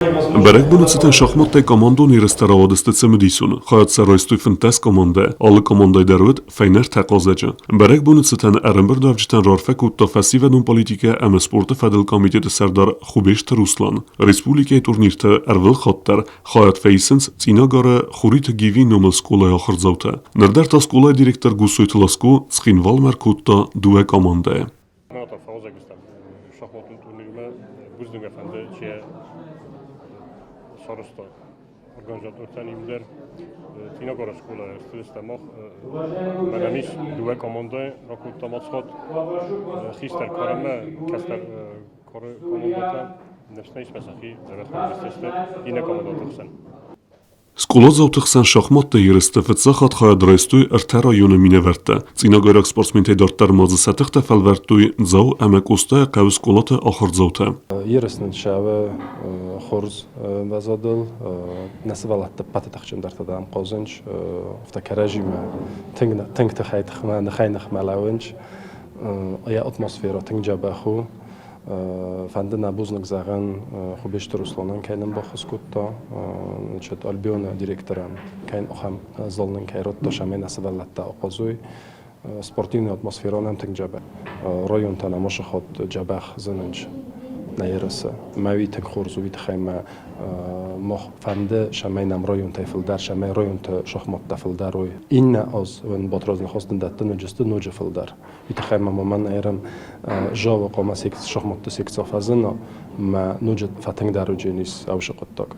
Бӕрӕгбоны цытӕн шахматтӕй командон ерыстӕ рауадысты цымыдисон. Хайад сӕ райстой 15 командӕ, алы командӕй дӕр уыд фӕйнӕ ӕртӕ хъазӕджы. Бӕрӕгбоны цытӕн ӕрӕмбырдуӕвджытӕн раарфӕ кодта фӕсивӕдон политикӕ ӕмӕ спорты фӕдыл комитеты сӕрдар Хубежты Руслан. Республикӕйы турнирты ӕрвылхатт дӕр хайад фӕисынц Цъинагары Хуриты Гивийы номыл скъолайы ахуырдзаутӕ. Ныр дӕр та скъолайы директор Гуссойты Ласко Цхинвалмӕ ӕркодта дыууӕ командӕйы. Шахматон турнирмӕ бузныг фӕнды, чи сарӕзта организатортӕн им дӕр. Цъинагары скъолайы ӕрцыдыстӕм мах. Мӕнӕн ис дыууӕ командӕйы ракодтам ацхат. Хистӕр карӕмӕ кӕстӕр кары командӕтӕ. Ныфс нӕ ис, мӕ сӕхи дзӕбӕх равдисдзысты иннӕ командӕты хсӕн. Скъоладзауты хсӕн шахматты ерысты фыццаг хатт хайад райстой ӕртӕ районы минӕвӕрттӕ. Цъинагайраг спортсментӕй дарддӕр ма дзы сӕ тыхтӕ фӕлвӕрдтой Дзау ӕмӕ Къостайы хъӕуы скъолаты ахуырдзаутӕ. Ерыс нын цӕуы хорз ӕмвӕзадыл. Нӕ сывӕллӕтты ӕппӕты тыхджындӕртӕ дам хъазынц, афтӕ кӕрӕдзимӕ тынг тыхӕй тыхмӕ, ныхӕй-ныхмӕ лӕууынц. Йӕ атмосферӕ тынг дзӕбӕх у. Фӕнды нӕ бузныг зӕгъын Хубежты Русланӕн, кӕй нын баххуыс кодта, значит, Альбионы директорӕн, кӕй ахӕм зал нын кӕй радта, цӕмӕй нӕ сывӕллӕттӕ ахъазой. Спортивный атмосферӕ нӕм тынг дзӕбӕх. Районтӕ нӕм уыцы хатт дзӕбӕх зынынц нӕ ерысы. Мӕ уый тынг хорз у, уый тыххӕй мӕ мах фӕнды, цӕмӕй нӕм районтӕй фылдӕр, цӕмӕй районты шахматтӕ фылдӕр уой. Иннӕ аз уын Батрадз ныхас дын дӕтты ноджы ноджы фылдӕр. Уый тыххӕй ма мӕн ӕрӕм Жавы хъуамӕ шахматты секцийы фӕзына, мӕ ноджы фӕтынгдӕр уыдзӕнис аусы хъуыддаг.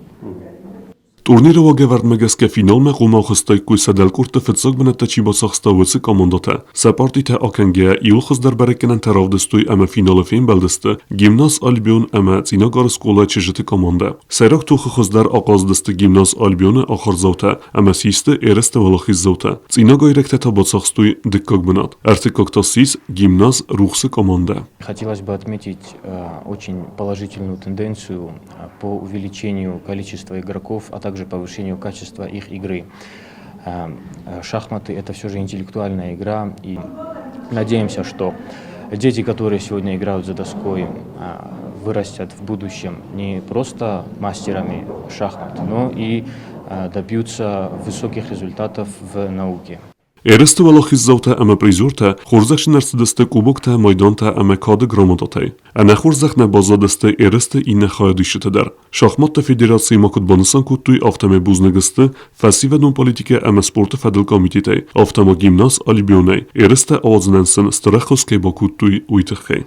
Турниры уагӕвӕрдмӕ гӕсгӕ финалмӕ хъуамӕ ахызтаиккой сӕ дӕлкъордты фыццаг бынӕттӕ чи бацахста, уыцы командӕтӕ. Сӕ партитӕ акӕнгӕйӕ иуыл хуыздӕр бӕрӕггӕнӕнтӕ равдыстой ӕмӕ финалы фембӕлдысты гимназ Альбион ӕмӕ Цъинагары скъолайы чызджыты командӕ. Сӕйраг тохы хуыздӕр ахъазыдысты гимназ Альбионы ахуырдзаутӕ ӕмӕ систы ерысты уӕлахиздзаутӕ. Цъинагайрӕгтӕ та бацахстой дыккаг бынат. Ӕртыккаг та ссис гимназ Рухсы командӕ. Хотелось бы отметить очень положительную тенденцию по увеличению количества игроков, а также повышению качества их игры. Шахматы – это все же интеллектуальная игра, и надеемся, что дети, которые сегодня играют за доской, вырастят в будущем не просто мастерами шахмат, но и добьются высоких результатов в науке. Ерысты уӕлахиздзаутӕ ӕмӕ призертӕ хорзӕхджын ӕрцыдысты кубоктӕ, майдантӕ ӕмӕ кады грамотатӕй. Ӕнӕхорзӕх нӕ баззадысты ерысты иннӕ хайадисджытӕ дӕр. Шахматты федерацийы ма куыд банысан кодтой, афтӕмӕй бузныг сты фӕсивӕдон политикӕ ӕмӕ спорты фӕдыл комитетӕй, афтӕ ма гимназ Альбионӕй. Ерыстӕ ауадзынӕн сын стыр ӕххуыс кӕй бакодтой, уый тыххӕй.